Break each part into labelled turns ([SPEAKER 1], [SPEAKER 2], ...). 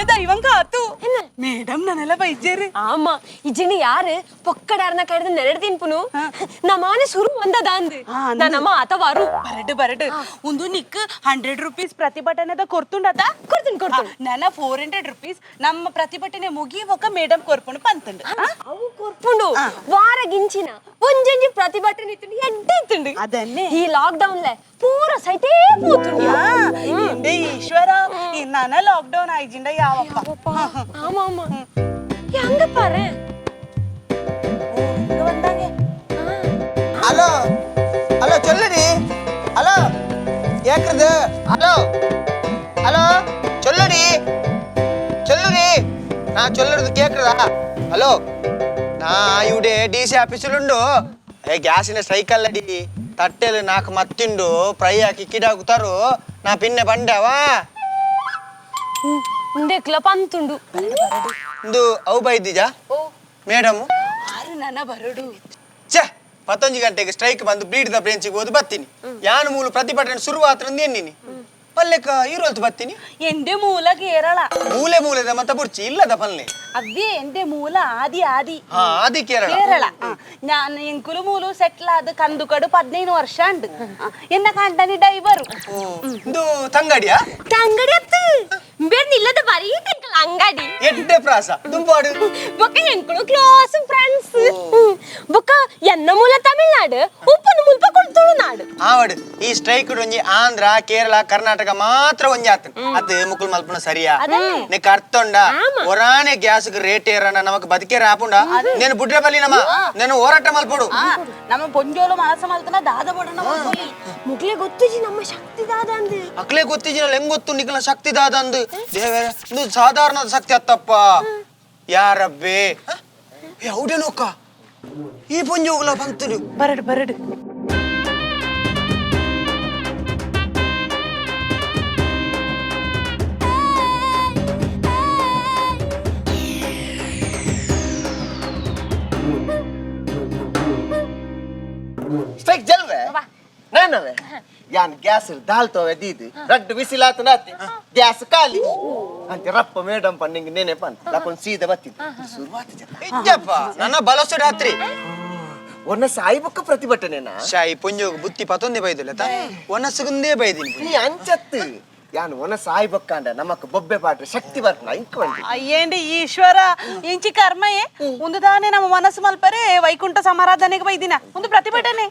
[SPEAKER 1] ಎನ್ನ ದೈವಂ ಕಾತು ಮೇಡಮ್ ನನ್ನೆಲ್ಲ ಬೈಜೇರು.
[SPEAKER 2] ಆಮ ಇಜಿನ ಯಾರು ಪೊಕ್ಕಡಾರ್ನ ಕಡ್ದು ನೆರಡು ತಿನ್ಪುನು ನಮಾನೆ ಸುರು ಒಂದದಾಂದು. ನಮ್ಮ ಆತ ವಾರು.
[SPEAKER 1] ಬರಡು ಬರಡು ಒಂದು ನಿಕ್ 100 ರುಪೀಸ್ ಪ್ರತಿಭಟನೆದ ಕೊರ್ತುಂಡತ?
[SPEAKER 2] ಕೊಡ್ತೀನಿ ಕೊಡ್ತೀನಿ.
[SPEAKER 1] ನನ್ನ 400 ರುಪೀಸ್ ನಮ್ಮ ಪ್ರತಿಭಟನೆ ಮುಗಿಯುವಕ ಮೇಡಮ್ ಕೊರ್ಪುಂಡು ಪಂತುಂಡು.
[SPEAKER 2] ಅವು ಕೊರ್ಪುಂಡು. ವಾರ ಗಿಂಚಿನ ಒಂಜೊಂಜಿ ಪ್ರತಿಭಟನೆ ಇತ್ತುಂಡು, ಎಡ್ಡೆ ಇತ್ತುಂಡು.
[SPEAKER 1] ಅದನ್ನೇ.
[SPEAKER 2] ಈ ಲಾಕ್ ಡೌನ್ ಲೆ ಪೂರ ಸೈಟೇ ಪೋತುಂಡು.
[SPEAKER 1] ಎಂದೆ ಈಶ್ವರ, ನನ್ನ ಲಾಕ್ ಡೌನ್ ಆಯ್ಜಿಂಡ ಯಾವಪ್ಪ.
[SPEAKER 2] ಆಮ ಆಮ, ಹಂಗ ಪಾರೆ.
[SPEAKER 1] இங்க வந்தாங்க.
[SPEAKER 3] ஹலோ ஹலோ, சொல்லுடி. ஹலோ, கேக்குறது? ஹலோ ஹலோ, சொல்லுடி சொல்லுடி. நான் சொல்லுறது கேக்குறதா? ஹலோ, நான் ಇವುಡೆ ಡಿ ಸಿ ಆಫೀಸಲ್ಲುಂಡು. ಏ ಗ್ಯಾಸಿನ ಸ್ಟ್ರೈಕ್ ಅಲ್ಲಡಿ, ತಟ್ಟೆಲು ನಾಲ್ಕು ಮತ್ತಿಂಡು ಫ್ರೈ ಹಾಕಿ ಕಿಡಾಗುತ್ತಾರು. ನಾ ಪಿನ್ನೆ ಬಂಡವಾ.
[SPEAKER 2] ಉಂದೆಕ್ಲ ಪಂತುಂಡು.
[SPEAKER 3] ಇಂದು ಅವು ಬೈದಿಜಾ ಮೇಡಮ್?
[SPEAKER 1] ಆರು ನನ್ನ ಬರಡು.
[SPEAKER 3] ಛೇ, ಪತ್ತೊಂಜಿ ಗಂಟೆಗೆ ಸ್ಟ್ರೈಕ್ ಬಂದು ಬ್ಲೀಡ್ the ಬ್ರೇಂಚಿಗೆ ಹೋದು ಬತ್ತೀನಿ. ಯಾನು ಮೂಲು ಪ್ರತಿಭಟನೆ ಶುರುವಾತ್ರ ಎನ್ನಿನಿ ಪಲ್ಲೆಕ ಈರೋಲ್ತು ಬತ್ತೀನಿ.
[SPEAKER 1] എന്റെ മൂല കേരള.
[SPEAKER 3] ಮೂಲೆ ಮೂಲೆದ ಮತ್ತ ಬುರ್ಚಿ ಇಲ್ಲದ ಪಲ್ಲೆ.
[SPEAKER 1] അവ്വേ എന്റെ മൂല ആദി ആദി.
[SPEAKER 3] ಹಾ, ಆದಿ ಕೇರಳ.
[SPEAKER 1] കേരള. ഞാൻ എങ്കുലു മൂലു സെറ്റിൽ ആത് കന്തുക്കട് 15 വർഷം ഉണ്ട്. എന്നെ കണ്ടനി ഡൈവർ.
[SPEAKER 3] ಓ, ಇಂದು ತಂಗಡಿಯಾ?
[SPEAKER 2] ತಂಗಡಿ ಅತ್ತು ಬೇರ್ನಿಲ್ಲದ ಬರೀ ತಿಂಕಲ್ ಅಂಗಡಿ.
[SPEAKER 3] ಎಡ್ಡೆ ಪ್ರಾಸ ದುಂಪಾಡು.
[SPEAKER 2] ಬೊಕ್ಕ ಎಂಕುಲು ಕ್ಲೋಸ್ ಫ್ರೆಂಡ್ಸ್. ಬೊಕ್ಕ ಎನ್ನ ಮೂಲ ತಮಿಳ್ನಾಡು, ಉಪ್ಪನ ಮುಲ್ಪ ತುಳುನಾಡು.
[SPEAKER 3] ಆವಡು ಈ ಸ್ಟ್ರೈಕ್ ಒಂಜಿ ಆಂಧ್ರ ಕೇರಳ ಕರ್ನಾಟಕ ಮಾತ್ರ ಒಂಜಿ ಆತು. ಅದು ಮುಕುಲ್ ಮಲ್ಪುನ ಸರಿಯಾ? ನಿಕ್ ಅರ್ಥೊಂಡ? ಒರಾನೆ ಗ್ಯಾಸ್ ರೇಟ್ ಏರಣ ನಮಕ್ ಬದುಕೇರ ಆಪುಂಡ? నేను ಬುಡ್ರೆ ಬಲ್ಲಿ ನಮ್ಮ నేను ಹೋರಾಟ ಮಲ್ಪೊಡು.
[SPEAKER 1] ನಮ್ಮ ಪೊಂಜೋಲು ಮಾಸ ಮಲ್ತನ ದಾದ ಬಡನ.
[SPEAKER 2] ಮುಗ್ಲೆ ಗೊತ್ತುಜಿ ನಮ್ಮ ಶಕ್ತಿ ದಾದ ಅಂದು.
[SPEAKER 3] ಅಕ್ಲೆ ಗೊತ್ತಿಜಿನಲ್ಲ, ಹೆಂಗ್ ಗೊತ್ತು ನಿಕ್ಲ ಶಕ್ತಿ ದಾದ ಅಂದು? ದೇವರೇ, ಇದು ಸಾಧಾರಣ ಶಕ್ತಿ ಅತ್ತಪ್ಪ. ಯಾರಬ್ಬೇ ಹೌದೇನೋಕ್ಕ, ಈ ಪೊಂಜೋಗುಲ ಬಂತದು.
[SPEAKER 1] ಬರಡು ಬರಡು.
[SPEAKER 4] ಸ್ಟ್ರೈಕ್ ಜಲ್ವೆ ನಾನವೇ ಯಾನ್ ಗ್ಯಾಸ್ ದಾಲ್ ತೋವೆ ದೀದು ರಡ್ಡು ಬಿಸಿಲಾತು ನಾತಿ ಗ್ಯಾಸ್ ಖಾಲಿ ಅಂತ ರಪ್ಪ ಮೇಡಮ್ ಪನ್ ನಿಂಗೆ ನೇನೆ ಪನ್ ಲಾಕೊಂಡ್ ಸೀದಾ ಬತ್ತಿದ್ದು ಶುರುವಾತ ಜನ.
[SPEAKER 3] ಇಜ್ಜಪ್ಪ, ನನ್ನ ಬಲಸು ರಾತ್ರಿ.
[SPEAKER 4] ಒನ್ನ ಸಾಯಿಬಕ್ಕ ಪ್ರತಿಭಟನೆನಾ?
[SPEAKER 3] ಶಾಯಿ ಪೊಂಜೋಗು ಬುತ್ತಿ ಪತೊಂದೆ ಬೈದಿಲ್ಲ, ಒನಸುಗುಂದೇ ಬೈದಿನಿ.
[SPEAKER 4] ನೀ ಅಂಚತ್ತು ಯಾನ್ ಒನ ಸಾಯಿಬಕ್ಕ ಅಂಡ ನಮಕ್ ಬೊಬ್ಬೆ ಪಾಟ್ರೆ ಶಕ್ತಿ ಬರ್ಪನ ಇಂಕ್ ಬಂಡಿ.
[SPEAKER 1] ಅಯ್ಯೇಂಡಿ ಈಶ್ವರ, ಇಂಚಿ ಕರ್ಮಯೇ ಒಂದು ತಾನೇ. ನಮ್ಮ ಮನಸ್ಸು ಮಲ್ಪರೆ ವೈಕುಂಠ ಸಮಾರಾಧನೆಗೆ ಬೈದಿನ ಒಂದು ಪ್ರತಿಭಟನೆ.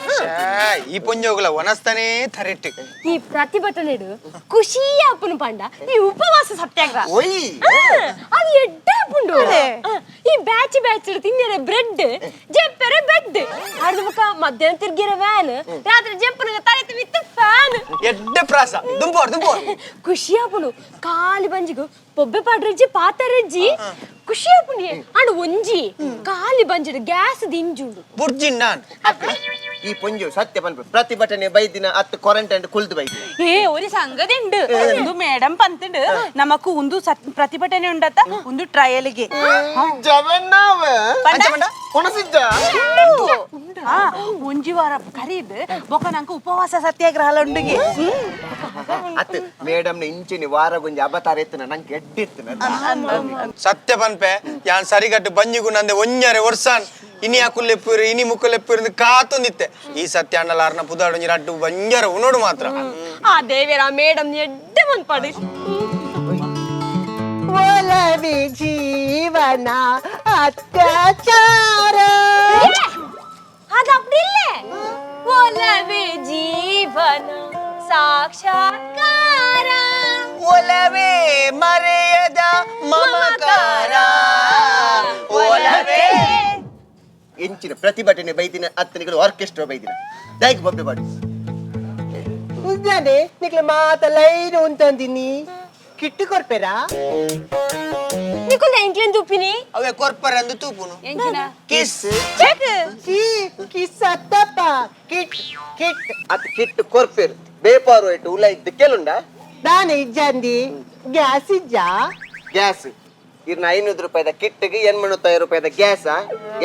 [SPEAKER 3] ಈ ಪೊಂಜೋಗುಲ ಒನಸ್ತಾನೇ ಥರೆಟ್ಟು.
[SPEAKER 2] ಈ ಪ್ರತಿಭಟನೆ ಖುಷಿ ಅಪ್ಪನು ಪಂಡ ಈ ಉಪವಾಸ ಸತ್ಯಾಗ್ರಹ.
[SPEAKER 4] ಒಯ್.
[SPEAKER 2] ಅದು ಎಡ್ಡೆ ಆಪುಂಡು. ಈ ಬ್ಯಾಚ್ ಬ್ಯಾಚ್ ತಿನ್ನಿರೆ ಬ್ರೆಡ್, ಜೆಪ್ಪರೆ ಬೆಡ್ ಅರ್ಧ ಬೊಕ ಮಧ್ಯಾಹ್ನ ತಿರ್ಗಿರ ವ್ಯಾನ್, ರಾತ್ರಿ ಜೆಪ್ಪನ ತಲೆ ವಿತ್ ಫ್ಯಾನ್.
[SPEAKER 3] ಎಡ್ಡೆ ಪ್ರಾಸ, ದುಂಪೋಡು ದುಂಪೋಡು.
[SPEAKER 2] ಖುಷಿ ಆಪುಂಡು. ಖಾಲಿ ಬಂಜಿಗು ಪೊಬ್ಬೆ ಪಾಡ್ರಜ್ಜಿ ಪಾತರಜ್ಜಿ, ಖುಷಿ ಆಪುಂಡು. ಅಂಡ್ ಒಂಜಿ ಖಾಲಿ ಬಂಜಿಡು ಗ್ಯಾಸ್ ದಿಂಜುಂಡು.
[SPEAKER 3] ಬುರ್ಜಿನ್ ನಾನ್.
[SPEAKER 4] ಈ ಪೊಂಜು ಸತ್ಯ ಪನ್ಪು ಪ್ರತಿಭಟನೆ ಬೈದಿನ ಅತ್ತು ಕ್ವಾರಂಟೈನ್ ಕುಲ್ದು ಬೈದಿನ.
[SPEAKER 1] ಏ ഒരു സംഗതി ഉണ്ട്. ಒಂದು ಮೇಡಮ್ ಪಂತುಂಡು ನಮಕ್ ಒಂದು ಪ್ರತಿಭಟನೆ ಉಂಡತ್ತ ಒಂದು ಟ್ರಯಲ್ಗೆ.
[SPEAKER 4] ಜವನ್ನಾವ ಒಣಸಿದ್ದ.
[SPEAKER 1] ಒಂಜಿ ವಾರ ಕರೀದ್ ಬೊಕ ನಂಗೆ ಉಪವಾಸ ಸತ್ಯಾಗ್ರಹ ಉಂಡುಗೆ.
[SPEAKER 4] ಅತ್ತು ಮೇಡಮ್ ನ ಇಂಚಿನಿ ವಾರ ಗುಂಜಿ ಅವತಾರ ಎತ್ತನ ನಂಗೆ ಎಡ್ಡಿತ್ತನ.
[SPEAKER 3] ಸತ್ಯ ಪನ್ಪೆ, ಯಾನ್ ಸರಿಗಟ್ಟು ಬಂಜಿಗು ನಂದೆ ಒಂಜರೆ ವರ್ಷಾನ್ ಇನಿ ಅಕುಲ್ಲೆಪ್ಪುರು ಇನಿ ಮುಕ್ಕುಲೆಪ್ಪುರು ಕಾತೊಂದಿತ್ತೆ. ಈ ಸತ್ಯ ಅಣ್ಣಲ ಅರ್ನ ಪುದಾಡು ಒಂಜಿ ರಡ್ಡು ಬಂಜರ ಉನೋಡು ಮಾತ್ರ.
[SPEAKER 2] ಆ ದೇವೇರ ಮೇಡಮ್ ಎಡ್ಡೆ ಮನ್ಪಾಡು.
[SPEAKER 5] ಒಲವಿ ಜೀವನ ಅತ್ಯಾಚಾರ.
[SPEAKER 2] ಅದು அப்படி இல்ல. ಒಲವೇ ಜೀವನ ಸಾಕ್ಷಾತ್ಕಾರ.
[SPEAKER 3] ಒಲವೇ ಮರೆಯದ ಮಮಕಾರ ಒಲವೇ.
[SPEAKER 4] ಇಂಚಿನ ಪ್ರತಿಭಟನೆ ಬೈದಿನ ಅತ್ತನಿಗಳು ಆರ್ಕೆಸ್ಟ್ರಾ ಬೈದಿನ ದೈಕ್ ಬೊಬ್ಬೆ ಬಾಡಿ.
[SPEAKER 5] ಉದ್ದಾನೆ ನಿಕ್ಲ ಮಾತ ಲೈನ್ ಉಂತಂದಿನಿ ಕಿಟ್ಟು ಕೊರ್ಪೆರಾ?
[SPEAKER 2] ನಿಕುಲ್ ಎಂಕ್ಲೆನ್ ತುಪ್ಪಿನಿ.
[SPEAKER 3] ಅವೇ ಕೊರ್ಪರೆ ಅಂದು ತೂಪುನು ಕಿಸ್.
[SPEAKER 5] ಚೀ, ಕಿಸ್ ಅತ್ತಪ್ಪ, ಕಿಟ್ ಕಿಟ್.
[SPEAKER 4] ಅತ್ ಕಿಟ್ಟು ಕೊರ್ಪೇರು ಬೇಪಾರು ಇಟ್ಟು ಉಲ ಇದ್ದು ಕೆಲುಂಡ.
[SPEAKER 5] ದಾನೆ ಇಜ್ಜಂದಿ ಗ್ಯಾಸ್ ಇಜ್ಜಾ?
[SPEAKER 4] ಗ್ಯಾಸ್ ಇರ್ನ 500 ರೂಪಾಯಿದ ಕಿಟ್ಟಿಗೆ 850 ರೂಪಾಯಿದ ಗ್ಯಾಸ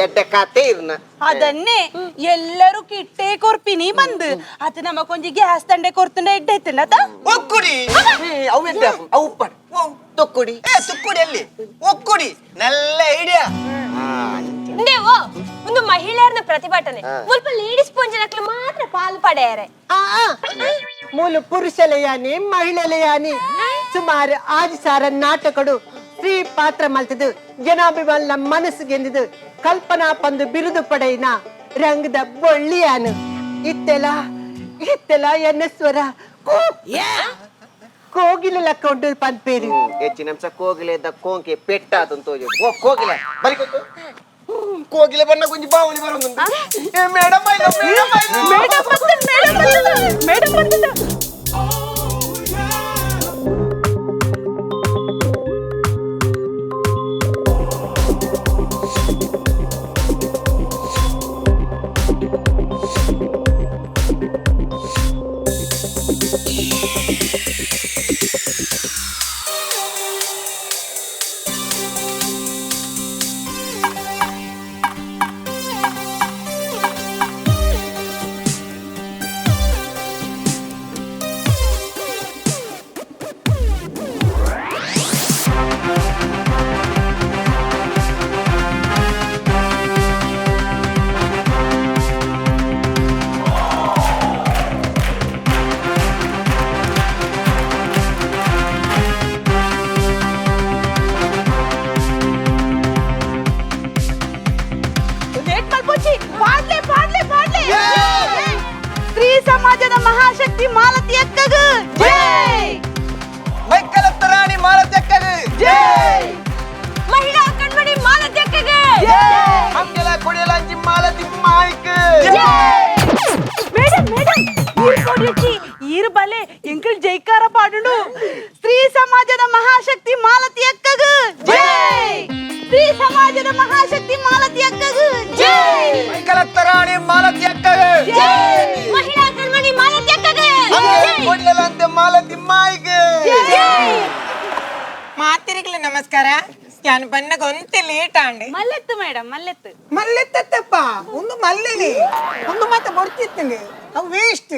[SPEAKER 4] ಎಡ್ಡೆ ಖಾತೆ ಇರ್ನ.
[SPEAKER 1] ಅದನ್ನೇ ಎಲ್ಲರೂ ಕಿಟ್ಟೆ ಕೊರ್ಪಿನಿ ಬಂದು ಅದು ನಮ್ಮ ಕೊಂಜಿ ಗ್ಯಾಸ್ ದಂಡೆ ಕೊರ್ತುಂಡ ಎಡ್ಡೆ ಐತಂಡ ಅತ.
[SPEAKER 3] ಒಕ್ಕುಡಿ.
[SPEAKER 4] ಏ, ಅವು ಎಡ್ಡೆ ಆಪುಂಡು. ಅವು ಉಪ್ಪಡ್ ತೊಕ್ಕುಡಿ.
[SPEAKER 3] ಏ ತುಕ್ಕುಡಿ ಅಲ್ಲಿ ಒಕ್ಕುಡಿ ನಲ್ಲ ಐಡಿಯಾ.
[SPEAKER 2] ಇಂದೇ ಓ ಒಂದು ಮಹಿಳೆಯರನ್ನ ಪ್ರತಿಭಟನೆ ಮುಲ್ಪ ಲೇಡೀಸ್ ಪೊಂಜನಕ್ಲು ಮಾತ್ರ ಪಾಲು ಪಡೆಯರೆ.
[SPEAKER 5] ಮೂಲು ಪುರುಷಲೆಯಾನಿ ಮಹಿಳೆಯಾನಿ ಸುಮಾರು 6,000 ನಾಟಕಡು ಸ್ತ್ರೀ ಪಾತ್ರ ಮಲ್ತದು ಜನಾಭಿಮಾನ ಮನಸ್ಸು ಗೆಂದಿದು ಕಲ್ಪನಾ ಪಂದು ಬಿರುದು ಪಡೆಯಿನ ರಂಗದ ಬೊಳ್ಳಿಯಾನು ಇತ್ತೆಲ ಇತ್ತೆಲ ಎನ್ನ ಸ್ವರ ಕೋಗಿಲ ಲಕ್ಕೊಂಡು ಪನ್ಪೇರು.
[SPEAKER 4] ಹೆಚ್ಚಿನ ಅಂಶ ಕೋಗಿಲೆ ಇದ್ದ ಕೋಂಕೆ ಪೆಟ್ಟ ಆತಂತ ತೋಜು. ಓ ಕೋಗಿಲೆ ಬರಿ ಕೊಟ್ಟು. ಕೋಗಿಲೆ ಬಣ್ಣ ಗುಂಜಿ ಬಾವಲಿ ಬರೋದು. ಏ madam madam.
[SPEAKER 1] Madam ಬಂತು, ಮೇಡಮ್ ಬಂತು, ಮೇಡಮ್ ಬಂತು. ಲೇಟ್ ಮಲ್ಪೊಚ್ಚಿ ಪಾಡ್ಲೆ ಪಾಡ್ಲೆ ಪಾಡ್ಲೆ. ಸ್ತ್ರೀ ಸಮಾಜದ ಮಹಾಶಕ್ತಿ ಮಾಲತಿ ಅಕ್ಕಗ ಜೈ.
[SPEAKER 3] ಮೈಕಲತ್ತ ರಾಣಿ ಮಾಲತಿ ಅಕ್ಕಗ
[SPEAKER 1] ಜೈ.
[SPEAKER 2] ಮಹಿಳಾ ಕಣ್ಮಣಿ ಮಾಲತಿ ಅಕ್ಕಗೆ.
[SPEAKER 4] ಹಂಗೆಲ್ಲ ಕುಡಿಯಲ್ಲ ಅಂಜಿ ಮಾಲತಿ ಮಾಯ್ಕ್.
[SPEAKER 1] ಮೇಡಮ್ ಮೇಡಮ್ ಈರ್ ಕೊಡ್ಲಿಚ್ಚಿ ಈರ್ ಬಲೆ ಎಂಕಲ್ ಜೈಕಾರ ಪಾಡುಂಡು. ಸ್ತ್ರೀ ಸಮಾಜದ ಮಹಾಶಕ್ತಿ ಮಾಲತಿ ಅಕ್ಕಗ ಜೈ. ಸ್ತ್ರೀ ಸಮಾಜದ ಮಹಾಶಕ್ತಿ ಮಾಲತಿ ಅಕ್ಕಗ ಜೈ.
[SPEAKER 3] ಮೈಕಲತ್ತ ರಾಣಿ ಮಾಲತಿ ಅಕ್ಕಗ
[SPEAKER 2] ಮಹಿಳಾ ಕಣ್ಮಣಿ ಮಾಲತಿ ಅಕ್ಕಗೆ.
[SPEAKER 4] ಕುಡಿಯಲ್ಲ ಅಂತೆ ಮಾಲತಿ ಮಾಯ್ಕ್.
[SPEAKER 6] ಮಾತಿರಿಗ್ಲ ನಮಸ್ಕಾರ. ಯಾನ್ ಬನ್ನಗ ಒಂತೆ ಲೇಟ್ ಆಂಡೆ.
[SPEAKER 1] ಮಲ್ಲೆತ್ತು ಮೇಡಮ್ ಮಲ್ಲೆತ್ತು.
[SPEAKER 6] ಮಲ್ಲೆತ್ತಪ್ಪ ಒಂದು ಮಲ್ಲೆಲಿ ಒಂದು ಮಾತ ಬೊಡ್ತಿತ್ತಂಡು ಅವು ವೇಸ್ಟ್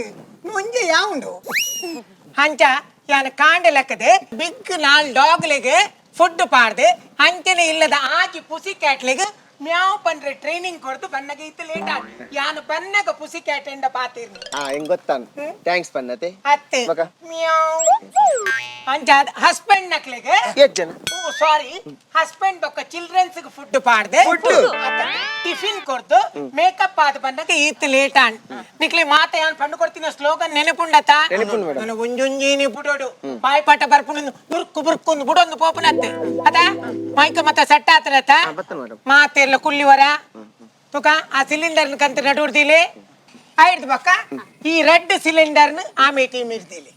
[SPEAKER 6] ಒಂಜೆ ಯಾವುಂಡು ಅಂಚ ಯಾನ್ ಕಾಂಡೆ ಲೆಕ್ಕದೆ ಬಿಗ್ ನಾಲ್ ಡಾಗ್ಲೆಗ್ ಫುಡ್ ಪಾಡ್ದೆ ಅಂಚನೆ ಇಲ್ಲದ ಆಜಿ ಪುಸಿ ಕ್ಯಾಟ್ಲೆಗ್ ಮ್ಯಾವ್ ಪಂಡ್ರೆ ಟ್ರೈನಿಂಗ್ ಕೊಡ್ದು ಬನ್ನಗ ಇತ್ತು ಲೇಟ್ ಆಂಡ್ ಯಾನು ಬನ್ನಗ ಪುಸಿ ಕ್ಯಾಟ್ ಎಂಡ ಪಾತಿರ್ನಿ.
[SPEAKER 4] ಹಾ ಹೆಂಗ್ ಗೊತ್ತಾನ್ thanks ಪನ್ನತೆ.
[SPEAKER 6] ಅತ್ತೆ.
[SPEAKER 4] ಮಗ.
[SPEAKER 6] ಮ್ಯಾವ್ ಅಂಚ ಹಸ್ಬೆಂಡ್ ನಕ್ಲೆಗ್
[SPEAKER 4] ಎಷ್ಟ್ ಜನ?
[SPEAKER 6] ಓ ಸಾರಿ ಹಸ್ಬೆಂಡ್ ಬೊಕ್ಕ ಚಿಲ್ಡ್ರನ್ಸ್ ಫುಡ್ ಪಾಡ್ದೆ ಟಿಫಿನ್ ಕೊಡ್ದು ಮೇಕಪ್ ಆದ ಬಂದಾಗ ಈತ್ ಲೇಟ್ ಆನ್ ನಿಕ್ಲೆ ಮಾತ ಯಾನ್ ಪಂಡು ಕೊಡ್ತೀನಿ ಸ್ಲೋಗನ್ ನೆನಪುಂಡತ?
[SPEAKER 4] ನೆನಪುಂಡು ಮೇಡಮ್.
[SPEAKER 6] ನಾನು ಒಂಜೊಂಜೇನಿ ಬುಡೋಡು ಬಾಯಿ ಪಾಠ ಬರ್ಪುಣ ಬುರ್ಕು ಬುರ್ಕು ಬುಡೊಂದು ಪೋಪನತ್ತೆ ಅದ ಮೈಕ ಮತ್ತ ಸೆಟ್ ಆತನತ್ತ.
[SPEAKER 4] ಬರ್ತೇನೆ ಮೇಡಮ್.
[SPEAKER 6] ಮಾತೆಲ್ಲ ಕುಲ್ಲಿವರ ತುಕ ಆ ಸಿಲಿಂಡರ್ ಕಂತ ನಡುಡ್ದಿಲೆ ಆಯ್ತು ಬಕ್ಕ ಈ ರೆಡ್ ಸಿಲಿಂಡರ್ ಆಮೆ ಟೀಮ್ ಇರ್ದಿಲೆ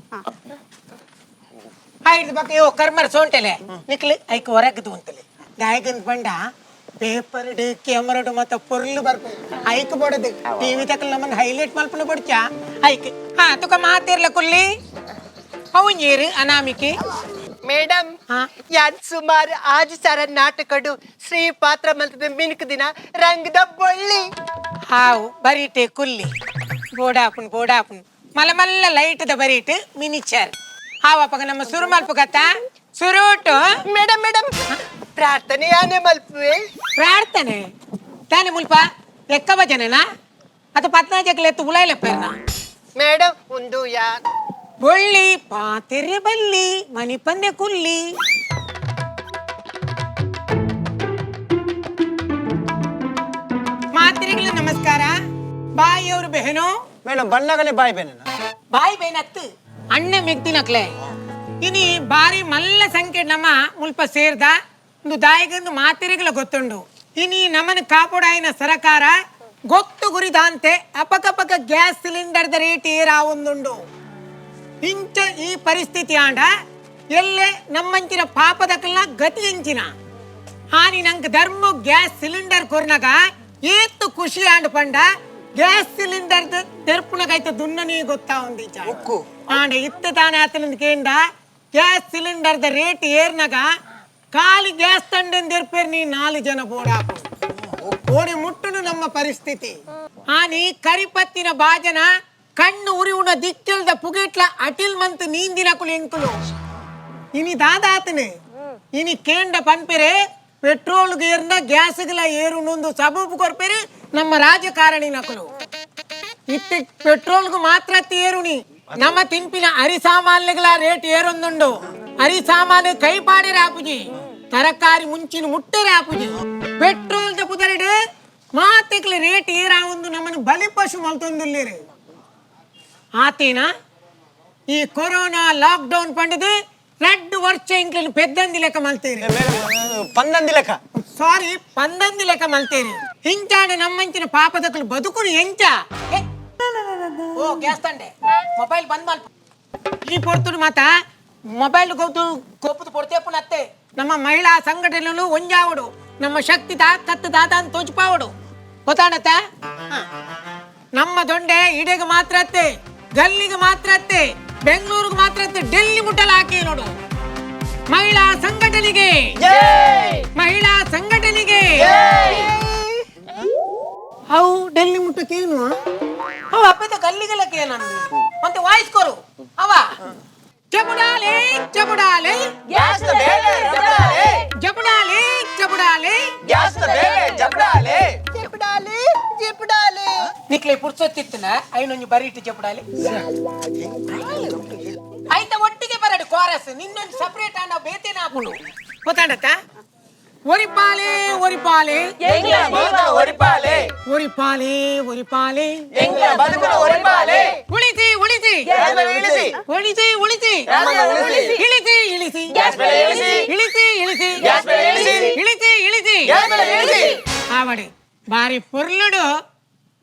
[SPEAKER 6] ಆಯ್ತು ಬಕ್ಕ ಯೋ ಕರ್ಮರ್ ಸೋಂಟೆಲೆ ನಿಕ್ಲು ಐಕ್ ಹೊರಗದು ಅಂತಲೆ ಗಾಯಕನ್ ಬಂಡ ಪೇಪರ್ ಕ್ಯಾಮರಡು ಮತ್ತ ಪೊರ್ಲು ಬರ್ಪು ಐಕ್ ಬಡದು ಟಿವಿ ತಕಲ್ ನಮ್ಮನ್ನ ಹೈಲೈಟ್ ಮಲ್ಪನ ಬಡ್ಚಾ ಐಕ್ ಹಾ ತುಕ ಮಾತಿರ್ಲ ಕುಲ್ಲಿ ಅವು ಅನಾಮಿಕೆ.
[SPEAKER 5] ಮೇಡಮ್
[SPEAKER 6] ಹಾ?
[SPEAKER 5] ಯಾನ್ ಸುಮಾರು 6,000 ನಾಟಕಡು ಸ್ತ್ರೀ ಪಾತ್ರ ಮಲ್ತದ ಮಿನುಕು ದಿನ ರಂಗದ ಬೊಳ್ಳಿ.
[SPEAKER 6] ಹಾವು ಬರೀಟೆ ಕುಲ್ಲಿ ಬೋಡಾಪುನ್ ಬೋಡಾಪುನ್ ಮಲ್ಲ ಮಲ್ಲ ಲೈಟ್ದ ಬರೀಟು ಮಿನಿಚರ್ ಹಾವಪ್ಪಗ ನಮ್ಮ ಸುರು ಮಲ್ಪು ಕತ್ತ ಸುರುಟು.
[SPEAKER 5] ಮೇಡಮ್ ಮೇಡಮ್ ಪ್ರಾರ್ಥನೆ ಯಾನೆ ಮಲ್ಪುವೆ.
[SPEAKER 6] ಪ್ರಾರ್ಥನೆ ತಾನೆ ಮುಲ್ಪ ಎಕ್ಕ ಭಜನೆನಾ ಅದು ಪತ್ನಾಜಕ್ಲೆ ಎತ್ತು ಉಲಾಯ್ಲೆ ಪೇರ್ನ.
[SPEAKER 5] ಮೇಡಮ್ ಒಂದು ಯಾನ್
[SPEAKER 6] ಬೊಳ್ಳಿ ಪಾತಿರೆ ಬಲ್ಲಿ ಮನಿ ಪಂದೆ ಕುಲ್ಲಿ ಮಾತಿರಿಗಳ ನಮಸ್ಕಾರ ಬಾಯಿಯವರು ಬೆಹನೋ.
[SPEAKER 3] Madam ಬಣ್ಣಗನೆ boy ಬೇನ.
[SPEAKER 6] ಬಾಯಿ ಬೇನತ್ತು ಅಣ್ಣ ಮೆಗ್ದಿನಕ್ಲೆ ಇನಿ ಬಾರಿ ಮಲ್ಲ ಸಂಖ್ಯೆ ನಮ್ಮ ಮುಲ್ಪ ಸೇರ್ದ ಒಂದು ದಾಯಿಗಂದು ಮಾತಿರಿಗಳ ಗೊತ್ತುಂಡು. ಇನಿ ನಮನ ಕಾಪುಡಾಯಿನ ಸರಕಾರ ಗೊತ್ತು ಗುರಿದಾಂತೆ ಅಪಕಪಕ ಗ್ಯಾಸ್ ಸಿಲಿಂಡರ್ದ ರೇಟ್ ಏರಾ ಒಂದುಂಡು. ಇಂಚ ಈ ಪರಿಸ್ಥಿತಿ ಆಂಡ ಎಲ್ಲೆ ನಮ್ಮಂಚಿನ ಪಾಪದಕಲ್ನ ಗತಿ ಎಂಚಿನ ಹಾನಿ ನಂಗೆ ಧರ್ಮ ಗ್ಯಾಸ್ ಸಿಲಿಂಡರ್ ಕೊರ್ನಗ ಏತ್ತು ಖುಷಿ ಆಂಡ್ ಪಂಡ ಗ್ಯಾಸ್ ಸಿಲಿಂಡರ್ ತೆರ್ಪುನಗೈತ ದುನ್ನನಿ ಗೊತ್ತಾ ಒಂದು ಆಂಡ ಇತ್ತ ತಾನೆ ಆತನ ಕೇಂದ ಗ್ಯಾಸ್ ಸಿಲಿಂಡರ್ದ ರೇಟ್ ಏರ್ನಗ ಖಾಲಿ ಗ್ಯಾಸ್ ತಂಡೆಂದಿರ್ಪೇರ್ ನೀ 4 ಜನ ಬೋಡಾಪು ಕೋಡಿ ಮುಟ್ಟುನು ನಮ್ಮ ಪರಿಸ್ಥಿತಿ. ಆನಿ ಕರಿಪತ್ತಿನ ಬಾಜನ ಕಣ್ಣು ಉರಿವುನ ದಿಕ್ಕೆಲ್ದ ಪುಗೆಟ್ಲ ಅಟಿಲ್ ಮಂತ್ ನೀಂದಿನಕುಲು ಎಂಕುಲು. ಇನಿ ದಾದಾತನೆ ಇನಿ ಕೇಂಡ ಪನ್ಪೆರೆ ಪೆಟ್ರೋಲ್ ಏರ್ನ ಗ್ಯಾಸ್ಗಳ ಏರುನೊಂದು ಸಬೂಬು ಕೊರ್ಪೆರೆ ನಮ್ಮ ರಾಜಕಾರಣಿ ನಕಲು. ಇತ್ತೆ ಪೆಟ್ರೋಲ್ಗೂ ಮಾತ್ರ ಏರುನಿ, ನಮ್ಮ ತಿನ್ಪಿನ ಅರಿ ಸಾಮಾನ್ಯಗಳ ರೇಟ್ ಏರೊಂದುಂಡು. ಅರಿ ಸಾಮಾನು ಕೈ ಪಾಡಿರ ಆಪುಜಿ, ತರಕಾರಿ ಮುಂಚಿನ ಮುಟ್ಟರೆ ಆಪುಜಿ. ಪೆಟ್ರೋಲ್ ಪುದರಿಡು ಮಾತೆಕ್ಲ ರೇಟ್ ಏರಾವೊಂದು ನಮ್ಮನ್ನು ಬಲಿಪಶು ಮಲ್ತೊಂದುಲ್ಲೇರು. ಆತೇನ ಈ ಕೊರೋನಾ ಲಾಕ್ಡೌನ್ ಪಂಡದು 2 ವರ್ಷ ಇಂಕ್లను ಪೆದ್ದಂದಿ ಲೆಕ್ಕ ಮಲ್ತೇರಿ.
[SPEAKER 3] ಪಂದಂದಿ ಲೆಕ್ಕ,
[SPEAKER 6] ಸಾರಿ ಪಂದಂದಿ ಲೆಕ್ಕ ಮಲ್ತೇರಿ. ಹಿಂಚಾಡ ನಮ್ಮಂಚಿನ ಪಾಪದಕ್ಕಲು ಬದುಕುನು ಎಂಚ. ಓ ಗ್ಯಾಸ್ ತಂಡೆ ಮೊಬೈಲ್ ಬಂದ್ ಮಲ್ಪ ಈ ಪೊರ್ತುಡು ಮಾತ ಮೊಬೈಲ್ ಗೊತ್ತು ಕೋಪದ ಪೊರ್ತೇಪುನತ್ತೆ. ನಮ್ಮ ಮಹಿಳಾ ಸಂಘಟನೆಗಳು ಒಂಜಾವಡು, ನಮ್ಮ ಶಕ್ತಿ ಕತ್ತು ದಾದ ಅಂತ ತೋಚ್ಪಾವಡು ಗೊತ್ತಾಡತ್ತ. ನಮ್ಮ ದೊಂಡೆ ಇಡೆಗೆ ಮಾತ್ರ ಅತ್ತೆ, ಗಲ್ಲಿಗೆ ಮಾತ್ರ ಅತ್ತೆ, ಬೆಂಗಳೂರಿಗೆ ಮಾತ್ರ ಅತ್ತೆ, ಡೆಲ್ಲಿ ಮುಟ್ಟಲ ಹಾಕಿ ನೋಡು. ಮಹಿಳಾ ಸಂಘಟನೆಗೆ, ಮಹಿಳಾ ಸಂಘಟನೆಗೆ. ಅವು ಡೆಲ್ಲಿ ಮುಟ್ಟಕ್ಕೇನು ಅವು ಅಪ್ಪದ ಗಲ್ಲಿಗೆಲಕ್ಕೆ ಏನಂದು ಮತ್ತೆ ವಾಯ್ಸ್ ಕೊರು. ಅವ ಜಬುಡಾಲೆ ಜಬುಡಾಲೆ ಜಬುಡಾಲೆ ಜಬುಡಾಲೆ
[SPEAKER 5] ಜಪಡಾಲೆ ಜಪಡಾಲೆ.
[SPEAKER 6] ನಿಕ್ಲೆ ಪುರ್ಸೊತ್ತಿತ್ತನ ಐನೊಂಜಿ ಬರೀಟು ಜಪುಡಾಲೆ ಐತ ಒಟ್ಟಿಗೆ ಬರಡು ಕೋರಸ್ ನಿನ್ನೊಂದು ಸಪರೇಟ್ ಆಂಡ ಬೇತೇನ ಹಾಕೊಂಡು ಗೊತ್ತಾಡತ್ತ. ಒರಿಪಾಲೆ ಒರಿಪಾಲೆ
[SPEAKER 3] ಒರಿಪಾಲೆ
[SPEAKER 6] ಒರಿಪಾಲೆ ಒರಿಪಾಲೆ
[SPEAKER 3] ಒರಿಪಾಲೆ.
[SPEAKER 6] ಉಳಿಸಿ ಉಳಿಸಿ
[SPEAKER 3] ಇಳಿಸಿ
[SPEAKER 6] ಉಳಿಸಿ ಉಳಿಸಿ ಇಳಿಸಿ ಇಳಿಸಿ ಇಳಿಸಿ ಇಳಿಸಿ ಇಳಿಸಿ ಇಳಿಸಿ
[SPEAKER 3] ಇಳಿಸಿ.
[SPEAKER 6] ಆವಡಿ ಬಾರಿ ಪೊರ್ಲುಡು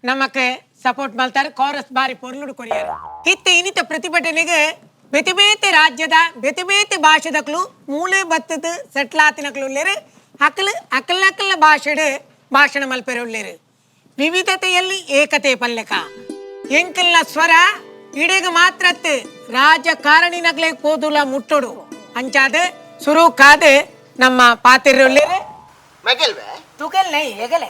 [SPEAKER 6] ನಮಕ್ ಸಪೋರ್ಟ್ ಮಾಡ್ತಾರೆ. ಕೋರಸ್ ಬಾರಿ ಪೊರ್ಲುಡು ಕೊರಿಯರು. ಇತ್ತೆ ಇನಿತ ಪ್ರತಿಭಟನೆಗೆ ಬೇತೆ ಬೇತೆ ರಾಜ್ಯದ ಬೇತೆ ಬೇತೆ ಭಾಷೆದಕ್ಲು ಮೂಲೆ ಬತ್ತದ ಸೆಟ್ಲಾತಿನಕ್ಲು ಉಳ್ಳೇರು. ಅಕಲ್ ಅಕಲ್ ಅಕಲ್ನ ಭಾಷೆಡು ಭಾಷಣ ಮಲ್ಪೆರೆ ಉಳ್ಳೇರು. ವಿವಿಧತೆಯಲ್ಲಿ ಏಕತೆ ಪಲ್ಲೆಕ ಎಂಕಲ್ನ ಸ್ವರ ಇಡೆಗ ಮಾತ್ರತ್ತು ರಾಜಕಾರಣಿನಗ್ಲೇ ಕೋದುಲ ಮುಟ್ಟೋಡು ಅಂಚಾದ ಸುರು ಕಾದು ನಮ್ಮ ಪಾತಿರು ಉಳ್ಳೇರು.
[SPEAKER 4] ಮಗಲ್ವೇ
[SPEAKER 6] ತುಗಲ್ ನೈ ಹೆಗಲೆ.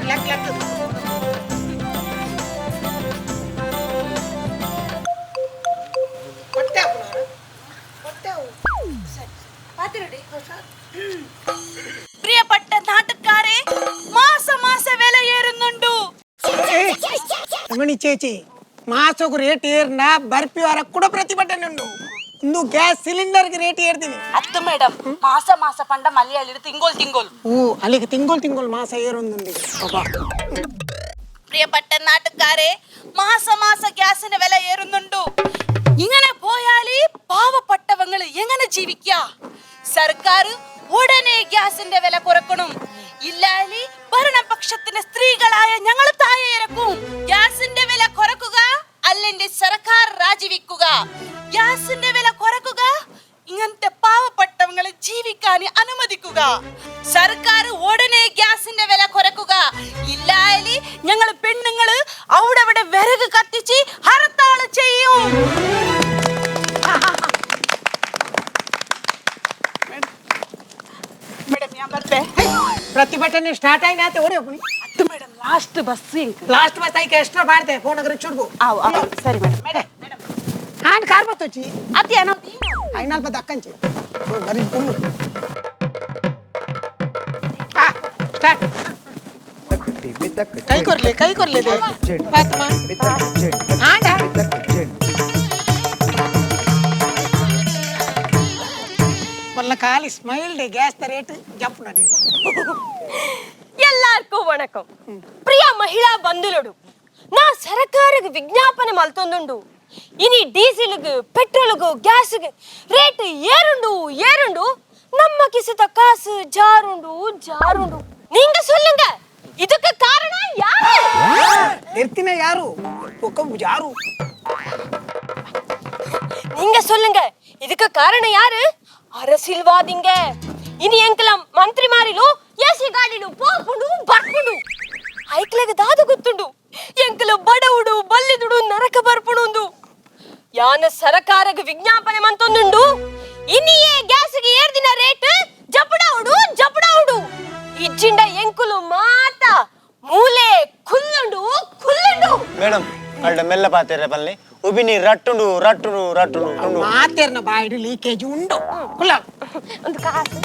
[SPEAKER 6] Luck luck.
[SPEAKER 1] പ്രിയപ്പെട്ട നാട്ടുകാരെ, മാസ മാസ വില ഏറുന്നുണ്ടു.
[SPEAKER 6] ರಮಣಿ ಚೇಚಿ, ಮಾಸకు ರೇಟ್ ಏರ್ನ ಬರ್ಪಿ ವಾರ ಕೂಡ ಪ್ರತಿಭಟನೆ ಉಂಡು. ಇಂದು ಗ್ಯಾಸ್ ಸಿಲಿಂಡರ್ಗೆ ರೇಟ್ ಏರ್ತೀನಿ.
[SPEAKER 1] ಅತ್ತು ಮೇಡಮ್, ಮಾಸ ಮಾಸ ಪಂಡ ಮಲಯಾಳಿ ತಿಂಗೋಲ್ ತಿಂಗೋಲ್.
[SPEAKER 6] ಓ ಅಲ್ಲಿಗೆ ತಿಂಗೋಲ್ ತಿಂಗೋಲ್ ಮಾಸ ಏರೊಂದುಂಡು.
[SPEAKER 1] പ്രിയപ്പെട്ട നാട്ടുകാരെ, മാസ മാസ ഗ്യാസിന് വില ഏറുന്നുണ്ടു. ഇങ്ങനെ പോയാൽ പാവപ്പെട്ടവങ്ങൾ എങ്ങനെ ജീവിക്ക? സർക്കാർ ഉടനെ ഗ്യാസിന്റെ വില കുറക്കണം. ഇല്ലാലി ഭരണപക്ഷത്തിന്റെ സ്ത്രീകളായ ഞങ്ങൾ താഴെ ഇറക്കും. ഗ്യാസിന്റെ വില കുറക്കുക, അല്ലെങ്കിൽ സർക്കാർ രാജിവെക്കുക. ഗ്യാസിന്റെ വില കുറക്കുക, ഇങ്ങനത്തെ പാവപ്പെട്ടവങ്ങളെ ജീവിക്കാൻ അനുവദിക്കുക. സർക്കാർ ഉടനെ ഗ്യാസിന്റെ വില കുറക്കുക. ഇല്ലാലി ഞങ്ങൾ പെണ്ണുങ്ങള് അവിടെ അവിടെ വിറക് കത്തിച്ച് ഹർത്താൾ ചെയ്യും. ಮೇಡಮ್, ഞാൻ ಬರ್ತೆ.
[SPEAKER 6] ಪ್ರತಿಭಟನೆ ಸ್ಟಾರ್ಟ್ అయినాతే ఓడే
[SPEAKER 1] ಅತ್ತು madam, last bus
[SPEAKER 6] last bus ಐಕೆ extra ಬಾಡ್ದೆ phone ರಿಕ್ಷುಡ್ಗು.
[SPEAKER 1] ಆವು ಆವು, ಸರಿ madam. Madam
[SPEAKER 6] and car ಬತ್ತೊಚ್ಚಿ
[SPEAKER 1] ಅತಿ ಏನೋ
[SPEAKER 6] ಐನಾಲ್ ಬತ್ತ ಅಕ್ಕಂಚಿ ಬರೀ ಫುಲ್ಲು ಸ್ಟಾರ್ಟ್. ಕೈ ಕೊರ್ಲಿ ಕೈ ಕೊರ್ಲಿ ಆಂಡ ಮೊಲ್ಲ ಖಾಲಿ smile day gas the rate jump ನಡಿ.
[SPEAKER 2] ಎಲ್ಲಾರ್ಗೂ ವಣಕಂ. ಪ್ರಿಯ ಮಹಿಳಾ ಬಂಧುಲುಡು, ನಾ ಸರಕಾರಗ್ ವಿಜ್ಞಾಪನೆ ಮಲ್ತೊಂದುಂಡು. ಇನಿ ಡೀಸೆಲ್ಗ್ ಪೆಟ್ರೋಲ್ಗ್ ಗ್ಯಾಸ್ಗ್ ರೇಟ್ ಏರುಂಡು ಏರುಂಡು, ನಮ್ಮ ಕಿಸಿತ ಕಾಸು ಜಾರುಂಡು ಜಾರುಂಡು. நீங்க சொல்லுங்க, இதுக்கு காரணம் யாரு?
[SPEAKER 6] ನಿರ್ತಿನ ಯಾರು ಒಕ್ಕ ಯಾರು?
[SPEAKER 2] நீங்க சொல்லுங்க, இதுக்கு காரணம் யாரு? அரசியல்வாதிங்க. இனி ಎಂಕಲ ಮಂತ್ರಿ ಮಾರಿಲು ಏಸಿ ಗಾಡಿಲು ಪೋಪುಂಡು ಬರ್ಪುಂಡು. ಐಕ್ಲೆಗ್ ದಾದ ಗೊತ್ತುಂಡು? ಎಂಕಲ ಬಡವುಡು ಬಲ್ಲಿದುಡು ನರಕ ಬರ್ಪುಣುಂದು ಯಾನ ಸರಕಾರಗ ವಿಜ್ಞಾಪನೆ ಮಂತೊಂದುಂಡು. ಇನಿಯೇ ಗ್ಯಾಸ್ಗೆ ಏರ್ದಿನ ರೇಟ್ ಜಪಡಾವುಡು ಜಪಡಾವುಡು ಇಜ್ಜಿಂಡ ಎಂಕುಲು ಮಾತ ಮೂಲೆ ಕುಲ್ಲುಂಡು ಕುಲ್ಲುಂಡು.
[SPEAKER 3] ಮೇಡಮ್ ಅಲ್ಡ ಮೆಲ್ಲ ಪಾತೆರೆ ಪಲ್ಲೆ ಉಬಿನಿ ರಟ್ಟುಂಡು ರಟ್ಟುಂಡು ರಟ್ಟುಂಡು ಉಂಡು.
[SPEAKER 6] ಮಾತೇರ್ನ ಬಾಯಿಡು ಲೀಕೇಜ್ ಉಂಡು ಕುಲ್ಲ.
[SPEAKER 2] ಒಂದು ಕಾಸು.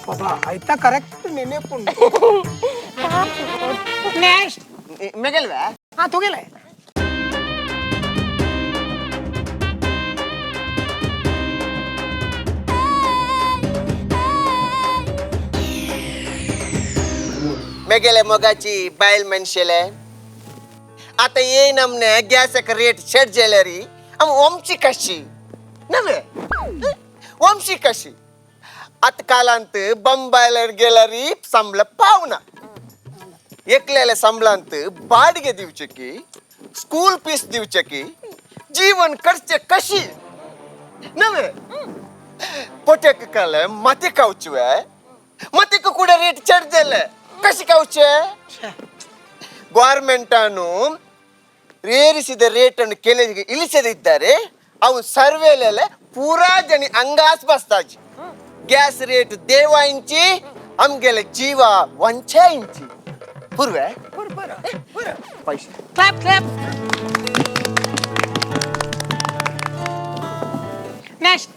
[SPEAKER 6] ಬಾಬಾ ಆಯ್ತಾ, ಕರೆಕ್ಟ್ ನೆನಪುಂಡು. ನೆಕ್ಸ್ಟ್.
[SPEAKER 4] ಮೆಗಲ್ವೆ.
[SPEAKER 6] ಹಾ, ತುಗಿಲೆ.
[SPEAKER 4] मेगेले मोगाची बायल मनशेले, आता येन आमने गॅसाक रेट शेट जेलरी आम वमची कशी नव्हे, वमशी कशी? आत कालांत बंबायला गेल्यारी संबळ पावना. एकल्याले संबळांत बाडिगे दिवचे की, स्कूल फीस दिवचे की, जीवन करचे कशी नव्हे? पोट्याक काले माती खावची, मतीक ಕೂಡ ರೇಟ್ ಚಡ್ ಜೆಲೆ ಕಸಿ ಕೌಚೆ. ಗೌರ್ಮೆಂಟನ್ನು ಏರಿಸಿದ ರೇಟನ್ನು ಕೆಲವಿಗೆ ಇಳಿಸದಿದ್ದರೆ ಅವು ಸರ್ವೇಲೆಲ್ಲ ಪೂರಾ ಜನಿ ಅಂಗಾಸ್ ಬಸ್ತಾಜಿ. ಗ್ಯಾಸ್ ರೇಟ್ ದೇವ ಇಂಚಿ, ಅಮ್ಗೆಲ್ಲ ಜೀವ ವಂಚೆ ಇಂಚಿ ಪೂರ್ವೆ ಪೈಸೆ.
[SPEAKER 6] Clap clap. Next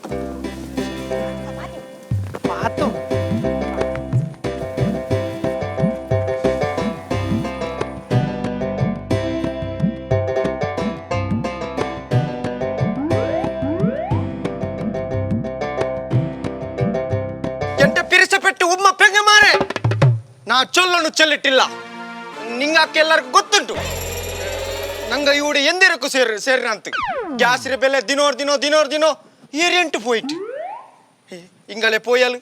[SPEAKER 6] ಮಾತು.
[SPEAKER 3] ಎಂಟ ಪಿರಿಸಪೆಟ್ಟು ಉಮ್ಮ ಪೆಂಗ ಮಾರೆ, ನಾ ಚೊಲ್ಲನು ಚೆಲ್ಲಿಟ್ಟಿಲ್ಲ. ನಿಂಗಾಕ ಎಲ್ಲರಿಗೂ ಗೊತ್ತುಂಟು, ನಂಗ ಇವುಡು ಎಂದಿರಕ್ಕೂ ಸೇರಿ ಸೇರಿನಂತ. ಗ್ಯಾಸಿನ ಬೆಲೆ ದಿನೋರ್ ದಿನೋ ದಿನೋರ್ ದಿನೋ ಏರೆಂಟು ಪೋಯಿಟ್. ಇಂಗಲೆ ಪೋಯಲು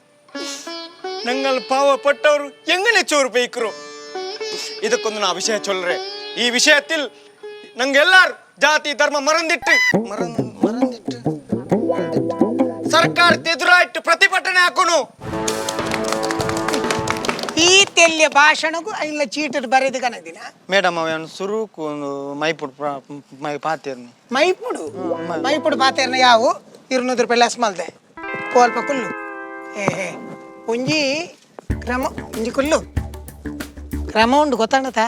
[SPEAKER 3] ನಂಗಲ್ ಪಾವ ಪಟ್ಟವರು ಎಂಗನೆ ಚೋರು ಬೇಯ್ಕರು. ಇದಕ್ಕೊಂದು ನಾ ವಿಷಯ ಚೊಲ್ರೆ. ಈ ವಿಷಯത്തിൽ ನಂಗೆಲ್ಲಾರು ಜಾತಿ ಧರ್ಮ ಮರಂದಿಟ್ಟು ಮರಂದ್ ಮರಂದಿಟ್ಟು ಸರ್ಕಾರದ ಎದುರಾಯಿಟ್ಟು ಪ್ರತಿಭಟನೆ ಹಾಕೋನು.
[SPEAKER 6] ಈ ತೆಲ್ಯ ಭಾಷಣಗೂ ಇಲ್ಲ ಚೀಟರ್ ಬರೆದು ಕನದಿನ.
[SPEAKER 3] ಮೇಡಮ್, ಅವನು ಸುರುಕು ಒಂದು ಮೈಪುಡ್ ಮೈ ಪಾತೇರ್ನಿ.
[SPEAKER 6] ಮೈಪುಡು ಮೈಪುಡು ಪಾತೇರ್ನ ಯಾವು 200 ರೂಪಾಯಿ ಲೆಸ್ ಮಲ್ದೆ ಪೋಲ್ಪ ಕುಲ್ಲು. ಏ ಹೇ, ಒಂಜಿ ಕ್ರಮ, ಒಂಜಿ ಕುಲ್ಲು ಕ್ರಮ ಉಂಡು, ಗೊತ್ತಾಣತ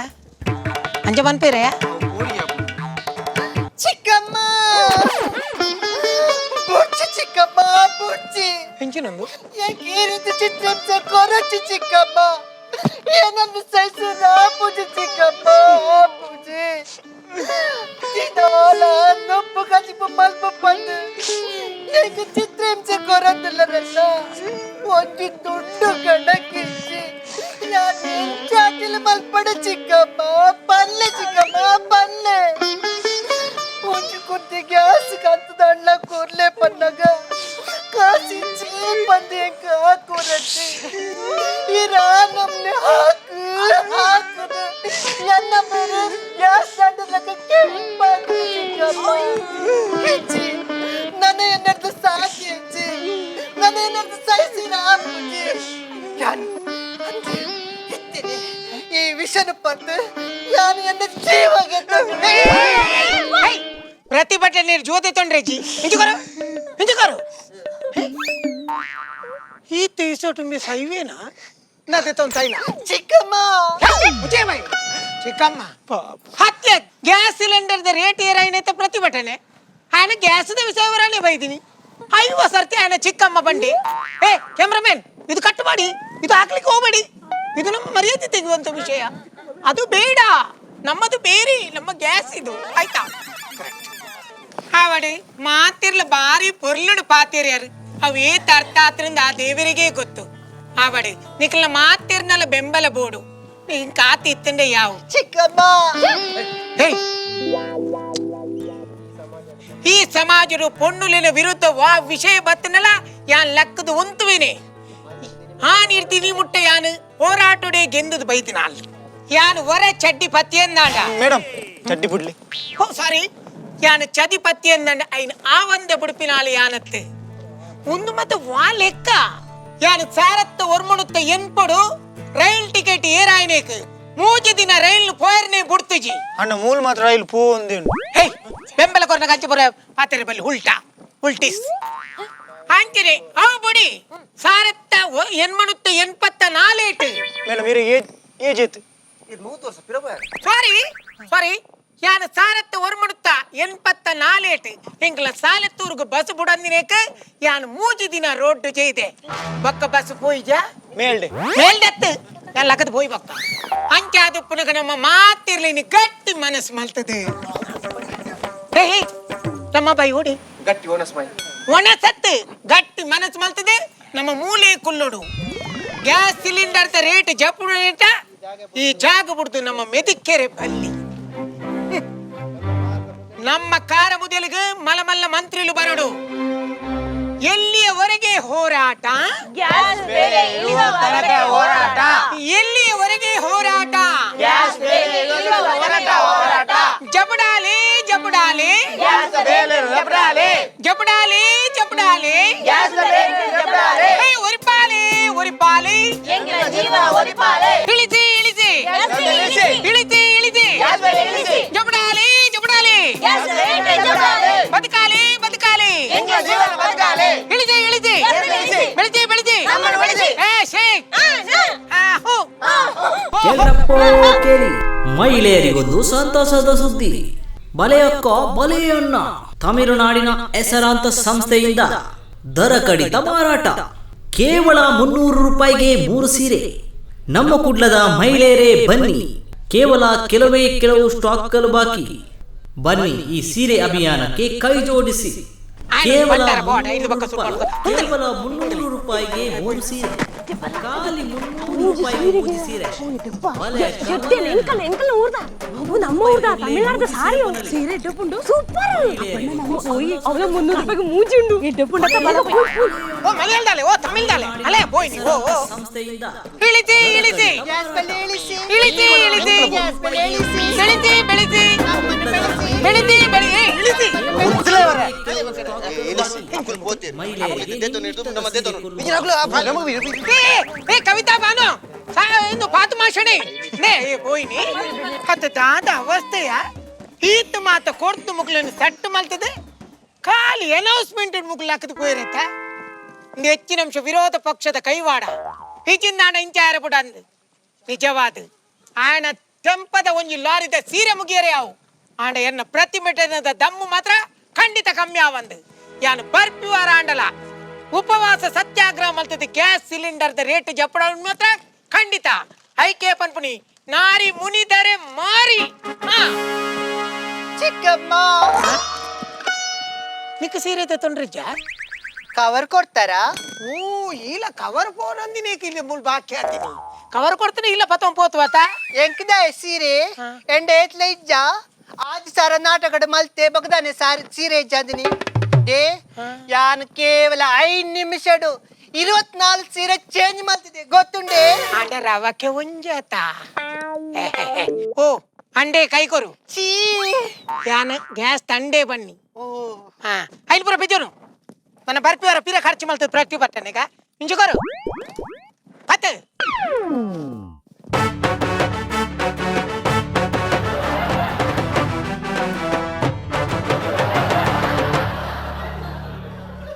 [SPEAKER 6] ಅಂಚ ಪನ್ಪೇರೆ.
[SPEAKER 5] ಚಿಕ್ಕಮ್ಮ, ಬುಚ್ಚಿ, ಚಿಕ್ಕಮ್ಮ, ಬುಚ್ಚಿ.
[SPEAKER 6] ಎಂಚಿನೊಂದು?
[SPEAKER 5] ಯಾಕೆ ಈ ರೀತಿ ಚಿತ್ರಹಿಂಸೆ ಕೊರಚಿ ಚಿಕ್ಕಮ್ಮ? ಏನನ್ನು ಸಹಿಸು ಪೂಜೆ ಚಿಕ್ಕಮ್ಮ, ಪೂಜೆ. ದಿನಾಲ ನೊಪ್ಪು ಕಜಿಪು ಮಲ್ಪ ಬಂದು ಯಾಕೆ ಚಿತ್ರಹಿಂಸೆ ಕೊರದಿಲ್ಲರಲ್ಲ? ಒಂಜಿ ತುಂಡು ಗಣಕಿಚ್ಚಿ ನಾನು ಚಾಟಿಲ್ ಮಲ್ಪಡ ಚಿಕ್ಕಮ್ಮ, ಪಲ್ಲೆ ಚಿಕ್ಕಮ್ಮ, ಪಲ್ಲೆ. ಒಂಜಿ ಕುರ್ತಿ ಗ್ಯಾಸ್ ಕಂತದ ಅಣ್ಣ ಕೂರ್ಲೆ ಪನ್ನಗ ಕಾಸಿಂಚಿ ಬಂದು ಹಾಕುರಟ್ಟಿ ಇರಾ ನಮ್ನೆ ಹಾಕು ಹಾಕುದು ಎನ್ನ ಬೇರೆ ಗ್ಯಾಸ್ ದಂಡಲಕ ಕೆಂಪಾಕು ಚಿಕ್ಕಮ್ಮ. ಹೆಚ್ಚಿ ನನ್ನ ಎನ್ನರ್ದು ಸಾಕಿ, ಹೆಚ್ಚಿ ನನ್ನ ಎನ್ನರ್ದು ಸಹಿಸಿರ ಪೂಜೆ. ಯಾನು ಅಂದೆ ಇತ್ತೇನೆ ಈ ವಿಷನು ಪಂದು ಯಾನು ಎನ್ನ ಜೀವಗೆ.
[SPEAKER 6] ಪ್ರತಿಭಟನೆ ಜೋತೆ ತೊಂಡ್ರೆಜಿ ಇಂಚುಕರು ಇಂಚುಕರು. ಈ ತೀಸೋಟು ಮಿಸ್ ಹೈವೇನಾ ನಾತೆ ತೊಂತೈನ.
[SPEAKER 5] ಚಿಕ್ಕಮ್ಮ.
[SPEAKER 6] ಮುಚ್ಚೇಮೈ ಚಿಕ್ಕಮ್ಮ. ಹತ್ಯೆ ಗ್ಯಾಸ್ ಸಿಲಿಂಡರ್ the rate ಏರಾಯಿನೈತೆ ಪ್ರತಿಭಟನೆ. ఆయన ಗ್ಯಾಸ್ the ವಿಷಯವರಾಣೆ ಬೈದಿನಿ ಐವ ಸರ್ತಿ ఆయన ಚಿಕ್ಕಮ್ಮ ಬಂಡಿ. ಏ ಕ್ಯಾಮ್ರಾಮನ್, ಇದು ಕಟ್ ಮಾಡಿ, ಇದು ಹಾಕ್ಲಿಕ್ಕೆ ಹೋಗಬೇಡಿ. ಇದು ನಮ್ಮ ಮರ್ಯಾದೆ ತೆಗೆಯುವಂತ ವಿಷಯ, ಅದು ಬೇಡ. ನಮ್ಮದು ಬೇರೆ, ನಮ್ಮ ಗ್ಯಾಸ್ ಇದು, ಆಯ್ತಾ? ಹಾವಡಿ ಮಾತಿರ್ಲ ಬಾರಿ ಪೊರ್ಲುಡು ಪಾತಿರ್ಯಾರು. ಅವು ಏತ್ ಅರ್ಥ ಆತ್ರಿಂದ ಆ ದೇವರಿಗೆ ಗೊತ್ತು. ಆವಡಿ ನಿಕ್ಲ ಮಾತಿರ್ನಲ್ಲ ಬೆಂಬಲ ಬೋಡು ಕಾತಿ ಇತ್ತಂಡೆ ಯಾವು.
[SPEAKER 5] ಚಿಕ್ಕಮ್ಮ.
[SPEAKER 6] ಹೇ, ಈ ಸಮಾಜದ ಪೊಣ್ಣುಲಿನ ವಿರುದ್ಧ ವಾ ವಿಷಯ ಬತ್ತನಲ್ಲ ಯಾನ್ ಲಕ್ಕದ ಉಂತುವಿನಿ. ಆ ನಿರ್ದಿನಿ ಮುಟ್ಟ ಯಾನು ಹೋರಾಟೋಡೆ ಗೆಂದದು ಬೈದಿನ ಅಲ್ಲಿ ಯಾನು ವರ ಚಡ್ಡಿ ಪತ್ತಿಯನ್ನಾಡ.
[SPEAKER 3] ಮೇಡಮ್, ಚಡ್ಡಿ ಬುಡ್ಲಿ.
[SPEAKER 6] ಓ ಸಾರಿ, ಯಾನು ಚದಿ ಪತ್ತಿಯನ್ನಂಡ ಐನ್ ಆ ಒಂದೆ ಬುಡುಪಿನಾಳು ಯಾನತ್ತೆ ಒಂದು ಮತ್ತೆ ವಾ ಲೆಕ್ಕ. ಯಾನು ಸಾರತ್ತ ಒರ್ಮಣುತ್ತ ಎನ್ಪಡು ರೈಲ್ ಟಿಕೆಟ್ ಏರಾಯ್ನೇಕ್ ಮೂಜಿ ದಿನ ರೈಲ್ ಪೋಯರ್ನೆ ಬುಡ್ತಿಜಿ.
[SPEAKER 3] ಅಣ್ಣ, ಮೂಲ ಮಾತ್ರ ರೈಲ್ ಪೋ ಒಂದೇನು.
[SPEAKER 6] ಹೇ, ಬೆಂಬಲ ಕೊರ್ನ ಕಂಚಿ ಬರ ಪಾತೆರೆ ಬಲ್ಲಿ ಉಲ್ಟಾ ಉಲ್ಟಿಸ್ ಅಂಚನೆ ಅವು ಬುಡಿ ಸಾರತ್ತ ಎನ್ಮನುತ್ತ ಎನ್ಪತ್ತ ನಾಲೇಟು.
[SPEAKER 3] ಮೇಡಮ್, ಇರು ಏಜ್ ಏಜ್ ಇತ್ತು.
[SPEAKER 4] ಇದು 100 ವರ್ಷ ಪಿರಬ.
[SPEAKER 6] ಸಾರಿ ಸಾರಿ, ಯಾನ ಸಾರತ್ತ ಒರ್ಮಣುತ್ತ ಎನ್ಪತ್ತ ನಾಲೇಟು ಎಂಕಲ ಸಾಲತ್ತೂರ್ಗು ಬಸ್ ಬುಡಂದಿನೇಕ ಯಾನ್ ಮೂಜಿ ದಿನ ರೋಡ್ ಜೈದೆ. ಬೊಕ್ಕ ಬಸ್ ಪೋಯಿಜಾ?
[SPEAKER 3] ಮೇಲ್ಡೆ.
[SPEAKER 6] ಮೇಲ್ದತ್ತು ನಾನು ಲಗದ ಪೋಯ್ ಬೊಕ್ಕ. ಅಂಚಾದ ಪುನಗ ನಮ್ಮ ಮಾತಿರ್ಲಿ ನೀ ಗಟ್ಟಿ ಮನಸ್ಸು ಮಲ್ತದೆ. ಹೇ ಹೇ, ನಮ್ಮ ಬೈ ಓಡಿ.
[SPEAKER 4] ಗಟ್ಟಿ ಓನಸ್ ಮೈ.
[SPEAKER 6] ಒಣ ಸತ್ತು ಗಟ್ಟಿ ಮನಸ್ಸು ಮಲ್ತದೆ. ನಮ್ಮ ಮೂಲೆ ಕುಲ್ಲೋಡು ಗ್ಯಾಸ್ ಸಿಲಿಂಡರ್ ರೇಟ್ ಜಪ್ಪು ರೇಟ ಈ ಜಾಗ ಬಿಡ್ತು ನಮ್ಮ ಮೆದಿಕೆರೆ ಬಲ್ಲಿ. ನಮ್ಮ ಕಾರ ಮುದಲಿಗೆ ಮಲಮಲ್ಲ ಮಂತ್ರಿಲು ಬರಡು. ಎಲ್ಲಿಯವರೆಗೆ ಹೋರಾಟ?
[SPEAKER 1] ಗ್ಯಾಸ್ ಬೆಲೆ ಇಳಿಯುವವರೆಗೆ.
[SPEAKER 3] ಹೋರಾಟ.
[SPEAKER 6] ಎಲ್ಲಿಯವರೆಗೆ ಹೋರಾಟ?
[SPEAKER 3] ಗ್ಯಾಸ್ ಬೆಲೆ ಇಳಿಯುವವರೆಗೆ ಹೋರಾಟ.
[SPEAKER 6] ಜಬಡಾಲಿ ಜಬಡಾಲಿ.
[SPEAKER 3] ಗ್ಯಾಸ್ ಬೆಲೆ ಜಬಡಾಲಿ.
[SPEAKER 6] ಜಬಡಾಲಿ ಜಬಡಾಲಿ.
[SPEAKER 3] ಗ್ಯಾಸ್ ಬೆಲೆ ಜಬಡಾಲಿ.
[SPEAKER 6] ಏ, ಒರಿಪಾಲಿ ಒರಿಪಾಲಿ.
[SPEAKER 1] ಎಂಗಳ ಜೀವ ಒಲಿಪಾಲೆ.
[SPEAKER 6] ಇಳಿಸಿ ಇಳಿಸಿ.
[SPEAKER 1] ಗ್ಯಾಸ್ ಬೆಲೆ ಇಳಿಸಿ.
[SPEAKER 6] ಇಳಿಸಿ ಇಳಿಸಿ.
[SPEAKER 3] ಗ್ಯಾಸ್ ಬೆಲೆ ಇಳಿಸಿ.
[SPEAKER 6] ಜಬಡಾಲಿ ಜಬಡಾಲಿ.
[SPEAKER 1] ಗ್ಯಾಸ್ ಬೆಲೆ ಜಬಡಾಲಿ.
[SPEAKER 6] ಬದುಕಾಲಿ ಬದುಕಾಲಿ.
[SPEAKER 3] ಎಂಗಳ ಜೀವನ ಬದುಕಾಲಿ.
[SPEAKER 6] ಇಳಿಸಿ ಇಳಿಸಿ.
[SPEAKER 1] ಗ್ಯಾಸ್ ಬೆಲೆ ಇಳಿಸಿ.
[SPEAKER 6] ಬೆಳೆಸಿ ಬೆಳೆಸಿ.
[SPEAKER 1] ನಮ್ಮನ್ನು ಬೆಳೆಸಿ.
[SPEAKER 6] ಏ ಶೇಖ್. ಆ, ಹೂ. ಹೋ, ಹೋ.
[SPEAKER 7] ಕೇಳಪ್ಪೋ ಕೇಳಿ, ಮಹಿಳೆಯರಿಗೊಂದು ಸಂತಸದ ಸುದ್ದಿ. ಬಲೆಯಕ್ಕ ಬಲೆಯಣ್ಣ, ತಮಿಳುನಾಡಿನ ಹೆಸರಾಂತ ಸಂಸ್ಥೆಯಿಂದ ದರ ಕಡಿತ ಮಾರಾಟ. ಕೇವಲ 300 ರೂಪಾಯಿಗೆ 3 ಸೀರೆ. ನಮ್ಮ ಕುಡ್ಲದ ಮಹಿಳೆಯರೇ ಬನ್ನಿ, ಕೇವಲ ಕೆಲವೇ ಕೆಲವು ಸ್ಟಾಕ್ಗಳು ಬಾಕಿ. ಬನ್ನಿ, ಈ ಸೀರೆ ಅಭಿಯಾನಕ್ಕೆ ಕೈ ಜೋಡಿಸಿ. ಕೇವಲ 300 ರೂಪಾಯಿ, ಕೇವಲ 300 ರೂಪಾಯಿಗೆ 3 ಸೀರೆ. ಖಾಲಿ 300 ರೂಪಾಯಿಗೆ 3 ಸೀರೆ. ಬಲೆ ಅಕ್ಕ.
[SPEAKER 2] ಎಂಕಲ್ ಎಂಕಲ್ ಊರ್ದ ಅವು ನಮ್ಮ ಊರ್ದ ತಮಿಳ್ನಾಡ್ದ ಸಾರಿ ಸೀರೆ ಡಬ್ಬುಂಡು ಸೂಪರ್. ಅವಳ 300 ರೂಪಾಯಿಗೆ ಮೂಜಿ ಉಂಡು.
[SPEAKER 6] ಓ ಮಲಯಾಳದಾಲೆ, ಓ ತಮಿಳ್ದಾಲೆ ಅಲೆ ಪೋಯ್ ನೀ. ಓ ಓ.
[SPEAKER 7] ಸಂಸ್ಥೆಯಿಂದ
[SPEAKER 6] ಇಳಿಸಿ ಇಳಿಸಿ.
[SPEAKER 5] ಗ್ಯಾಸ್ ಬೆಲೆ ಇಳಿಸಿ.
[SPEAKER 6] ಇಳಿಸಿ ಇಳಿಸಿ.
[SPEAKER 5] ಗ್ಯಾಸ್ ಬೆಲೆ ಇಳಿಸಿ.
[SPEAKER 6] ಬೆಳೆಸಿ ಬೆಳೆಸಿ.
[SPEAKER 5] ನಮ್ಮನ್ನು ಬೆಳೆಸಿ.
[SPEAKER 6] ಬೆಳೆಸಿ ಬೆಳೆ. ಏ, ಇಳಿಸಿ. ಏ ಏ, ಕವಿತಾ ಬಾನು ಇಂದು ಫಾತಿಮಾ ಶಣೆ ನೇ. ಏ ಪೋಯ್ನಿ ಅತ್ತ ದಾದ ಅವಸ್ಥೆಯ ಈತ ಮಾತ ಕೊಡ್ತು ಮುಗ್ಲನ್ನು ಸೆಟ್ ಮಲ್ತದೆ. ಖಾಲಿ ಅನೌನ್ಸ್ಮೆಂಟ್ ಮುಗ್ಲು ಹಾಕದು ಪೋಯಿರತ್ತ. ಇಂದು ಹೆಚ್ಚಿನ ಅಂಶ ವಿರೋಧ ಪಕ್ಷದ ಕೈವಾಡ ಈಚಿಂದಾಣ ಇಂಚಾರ ಪುಡ ಅಂದ್ ನಿಜವಾದ ಆಯನ ತೆಂಪದ ಒಂಜಿ ಲಾರಿದ ಸೀರೆ ಮುಗಿಯರೆ ಅವು. ಆಂಡ ಎನ್ನ ಪ್ರತಿಭಟನೆದ ದಮ್ಮು ಮಾತ್ರ ಖಂಡಿತ ಕಮ್ಮಿ ಆವಂದು. ಯಾನು ಬರ್ಪಿವಾರ ಆಂಡಲ ಉಪವಾಸ ಸತ್ಯಾಗ್ರಹ ಮಲ್ತದ ಗ್ಯಾಸ್ ಸಿಲಿಂಡರ್ದ ರೇಟ್ ಜಪ್ಪಡ ಮಾತ್ರ ಖಂಡಿತ. ಐಕೆ ಪನ್ಪುನಿ ನಾರಿ ಮುನಿದರೆ ಮಾರಿ. ಹಾ.
[SPEAKER 5] ಚಿಕ್ಕಮ್ಮ.
[SPEAKER 6] ನಿಕ್ಕ ಸೀರೆ ತೊಂಡ್ರಿಜ್ಜ?
[SPEAKER 5] ಕವರ್ ಕೊಡ್ತಾರಾ?
[SPEAKER 6] ಓ ಇಲ್ಲ, ಕವರ್ ಫೋನ್ ಅಂದಿನಿ. ಇಲ್ಲಿ ಮುಲ್ ಬಾಕಿ ಆತೀನಿ. ಕವರ್ ಕೊಡ್ತೀನಿ ಇಲ್ಲ ಪತ್ತೊಂದು ಪೋತ್ವಾತ.
[SPEAKER 5] ಎಂಕದ ಸೀರೆ ಎಂಡ ಏತ್ಲ ಇಜ್ಜ. ಆದಿ ಸಾರ ನಾಟಕಡ್ ಮಲ್ತೆ ಬಗದಾನೆ ಸಾರಿ ಸೀರೆ ಇಜ್ಜಾದಿನಿ ಡೇ. ಯಾನ್ ಕೇವಲ 5 ನಿಮಿಷಡು 24 ಸೀರೆ ಚೇಂಜ್ ಮಲ್ತಿದೆ, ಗೊತ್ತುಂಡೆ?
[SPEAKER 6] ಆಂಡ ರವಕ್ಕೆ ಒಂಜಾತ. ಓ ಅಂಡೆ ಕೈ ಕೊರು.
[SPEAKER 5] ಚೀ.
[SPEAKER 6] ಯಾನ ಗ್ಯಾಸ್ ತಂಡೆ ಬನ್ನಿ.
[SPEAKER 5] ಓ.
[SPEAKER 6] ಹಾ, ಐದು ಪೂರ ಬಿಜೋನು ನನ್ನ ಬರ್ಪಿವರ ಪಿರ ಖರ್ಚು ಮಲ್ತದೆ ಪ್ರತಿ ಬರ್ತೇನೆ. ಈಗ ಇಂಜುಕೊರು ಪತ್ತೆ.